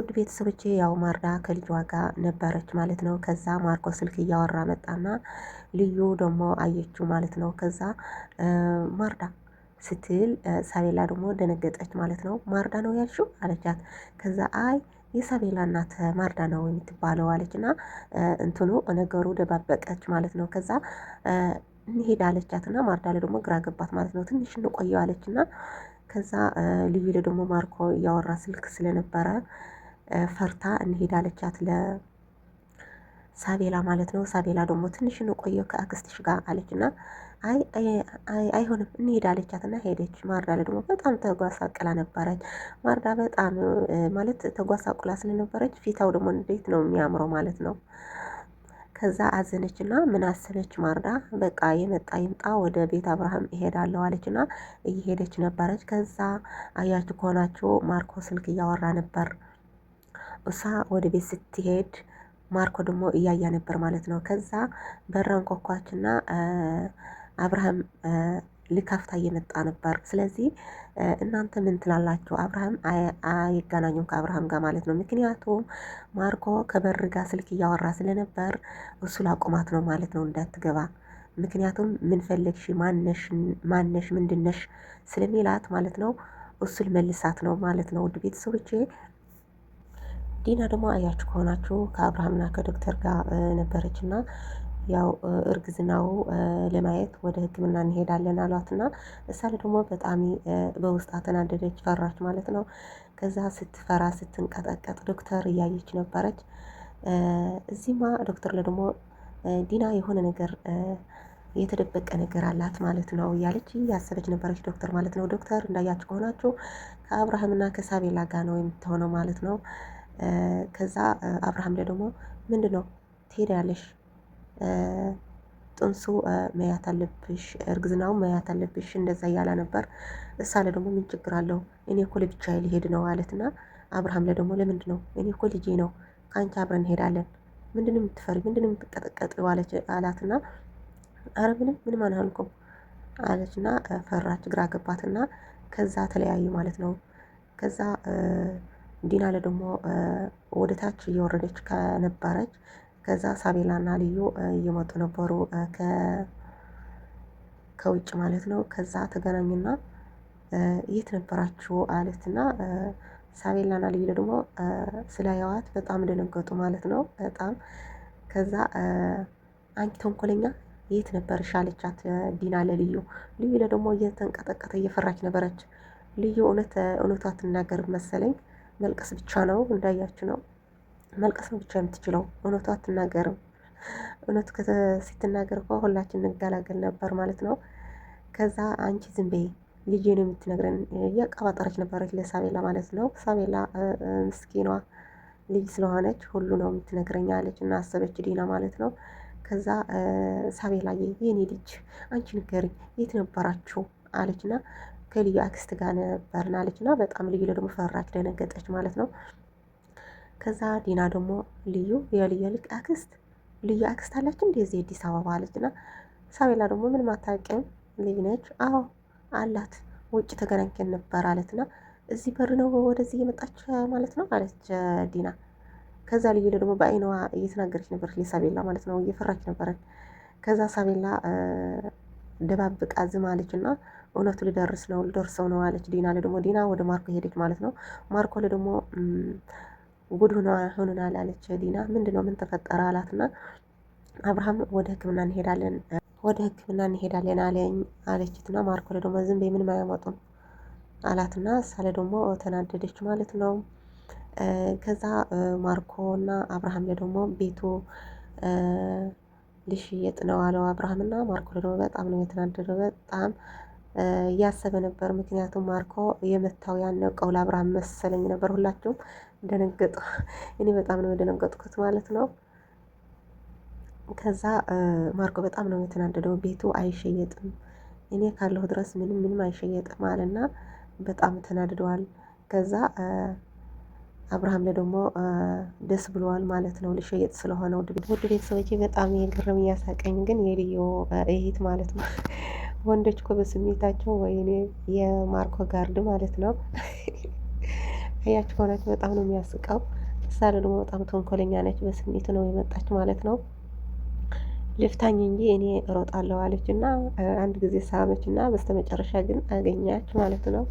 ውድ ቤተሰቦቼ ያው ማርዳ ከልጇ ጋር ነበረች ማለት ነው። ከዛ ማርኮ ስልክ እያወራ መጣና ልዩ ደግሞ አየችው ማለት ነው። ከዛ ማርዳ ስትል ሳቤላ ደግሞ ደነገጠች ማለት ነው። ማርዳ ነው ያልሽው አለቻት። ከዛ አይ የሳቤላ እናት ማርዳ ነው የምትባለው አለችና እንትኑ ነገሩ ደባበቀች ማለት ነው። ከዛ እንሄድ አለቻትና ማርዳ ላይ ደግሞ ግራ ገባት ማለት ነው። ትንሽ እንቆየው አለችና ከዛ ልዩ ደግሞ ማርኮ እያወራ ስልክ ስለነበረ ፈርታ እንሄድ አለቻት ለሳቤላ ማለት ነው። ሳቤላ ደግሞ ትንሽ እንቆየው ከአክስትሽ ጋር አለችና አይ አይሆንም እንሄድ አለቻትና ሄደች። ማርዳ ደግሞ በጣም ተጓሳቅላ ነበረች። ማርዳ በጣም ማለት ተጓሳቁላ ስለነበረች ፊታው ደግሞ እንዴት ነው የሚያምረው ማለት ነው። ከዛ አዘነችና ምን አሰበች ማርዳ፣ በቃ የመጣ ይምጣ ወደ ቤት አብርሃም እሄዳለሁ አለችና እየሄደች ነበረች። ከዛ አያችሁ ከሆናችሁ ማርኮ ስልክ እያወራ ነበር። እሷ ወደ ቤት ስትሄድ ማርኮ ደግሞ እያያ ነበር ማለት ነው። ከዛ በራን ኮኳችና አብርሃም ሊከፍታ እየመጣ ነበር። ስለዚህ እናንተ ምን ትላላችሁ? አብርሃም አይገናኙም ከአብርሃም ጋር ማለት ነው። ምክንያቱም ማርኮ ከበር ጋር ስልክ እያወራ ስለነበር እሱ ላቆማት ነው ማለት ነው እንዳትገባ። ምክንያቱም ምን ፈለግሽ፣ ማነሽ፣ ምንድነሽ ስለሚላት ማለት ነው። እሱ ልመልሳት ነው ማለት ነው። ውድ ቤተሰቦቼ ዲና ደግሞ አያችሁ ከሆናችሁ ከአብርሃምና ከዶክተር ጋር ነበረችና ያው እርግዝናው ለማየት ወደ ሕክምና እንሄዳለን አሏትና እሳ ደግሞ በጣም በውስጧ ተናደደች፣ ፈራች ማለት ነው። ከዛ ስትፈራ ስትንቀጠቀጥ ዶክተር እያየች ነበረች። እዚህማ ዶክተር ደግሞ ዲና የሆነ ነገር የተደበቀ ነገር አላት ማለት ነው እያለች እያሰበች ነበረች ዶክተር ማለት ነው። ዶክተር እንዳያችሁ ከሆናችሁ ከአብርሃምና ከሳቤላ ጋር ነው የምትሆነው ማለት ነው። ከዛ አብርሃም ላይ ደግሞ ምንድን ነው ትሄዳለሽ ጥንሱ መያት አለብሽ፣ እርግዝናው መያት አለብሽ እንደዛ እያላ ነበር። እሳ ደግሞ ምን ችግር አለው እኔ እኮ ለብቻዬ ሊሄድ ነው አለትና አብርሃም ላይ ደግሞ ለምንድን ነው እኔ እኮ ልጄ ነው ከአንቺ አብረን እንሄዳለን፣ ምንድን የምትፈሪ ምንድን የምትቀጠቀጥ አላትና አረ ምንም ምንም አልሆንኩም አለችና ፈራች፣ ግራ ገባትና ከዛ ተለያዩ ማለት ነው። ከዛ ዲና ደግሞ ወደ ታች እየወረደች ከነበረች ከዛ ሳቤላና ልዩ እየመጡ ነበሩ ከውጭ ማለት ነው። ከዛ ተገናኙና የት ነበራችሁ አለትና ሳቤላና ልዩ ደግሞ ስላየዋት በጣም ደነገጡ ማለት ነው። በጣም ከዛ አንቺ ተንኮለኛ የት ነበርሽ አለቻት ዲና ለልዩ። ልዩ ደግሞ እየተንቀጠቀጠ እየፈራች ነበረች። ልዩ እውነት እውነቷ ትናገር መሰለኝ መልቀስ ብቻ ነው እንዳያችሁ ነው። መልቀስ ነው ብቻ የምትችለው፣ እውነቱ አትናገርም። እውነቱ ስትናገር እኮ ሁላችን እንገላገል ነበር ማለት ነው። ከዛ አንቺ ዝም በይ ልጄ ነው የምትነግረን እያቀባጠረች ነበረች ለሳቤላ ማለት ነው። ሳቤላ ምስኪኗ ልጅ ስለሆነች ሁሉ ነው የምትነግረኝ አለች እና አሰበች ዲና ማለት ነው። ከዛ ሳቤላ የኔ ልጅ አንቺ ንገሪኝ የት ነበራችሁ አለችና ከልዩ አክስት ጋር ነበርን አለችና በጣም ልዩ ደግሞ ፈራች፣ ደነገጠች ማለት ነው። ከዛ ዲና ደግሞ ልዩ የልዩ ልቅ አክስት ልዩ አክስት አላችሁ እንዴ እዚህ አዲስ አበባ አለችና፣ ሳቤላ ደግሞ ምንም አታውቅም ልጅ ነች። አዎ አላት፣ ውጭ ተገናኝተን ነበር አለትና፣ እዚህ በር ነው ወደዚህ እየመጣች ማለት ነው አለች ዲና። ከዛ ልዩ ደግሞ በአይኗ እየተናገረች ነበረች ለሳቤላ ማለት ነው፣ እየፈራች ነበረች። ከዛ ሳቤላ ደባብቃ ዝም አለችና እውነቱ ልደርስ ነው ልደርሰው ነው አለች ዲና። ደግሞ ዲና ወደ ማርኮ ሄደች ማለት ነው። ማርኮ ደግሞ ጉድ ሆኖናል አለች ዲና። ምንድን ነው ምን ተፈጠረ አላትና አብርሃም ወደ ሕክምና እንሄዳለን ወደ ሕክምና እንሄዳለን አለኝ አለችትና ማርኮ ደግሞ ዝም በይ ምንም አያመጡም አላትና ሳለ ደግሞ ተናደደች ማለት ነው። ከዛ ማርኮ እና አብርሃም ደግሞ ቤቱ ልሽየጥ ነው አለው አብርሃምና ማርኮ ደግሞ በጣም ነው የተናደደው። በጣም እያሰበ ነበር። ምክንያቱም ማርኮ የመታው ያነቀው ለአብርሃም መሰለኝ ነበር። ሁላችሁም ደነገጡ። እኔ በጣም ነው የደነገጥኩት ማለት ነው። ከዛ ማርኮ በጣም ነው የተናደደው። ቤቱ አይሸየጥም፣ እኔ ካለሁ ድረስ ምንም ምንም አይሸየጥም አለና በጣም ተናድደዋል። ከዛ አብርሃም ደግሞ ደስ ብለዋል ማለት ነው፣ ሊሸየጥ ስለሆነ። ውድ ቤተሰቦቼ በጣም የግርም እያሳቀኝ ግን የልዩ እህት ማለት ነው። ወንዶች እኮ በስሜታቸው ወይኔ የማርኮ ጋርድ ማለት ነው። አያችሁ ሆናችሁ በጣም ነው የሚያስቀው። እሳ ደግሞ በጣም ተንኮለኛ ነች። በስሜት ነው የመጣች ማለት ነው። ልፍታኝ እንጂ እኔ እሮጣለሁ አለች እና አንድ ጊዜ ሳመች እና በስተመጨረሻ ግን አገኛች ማለት ነው።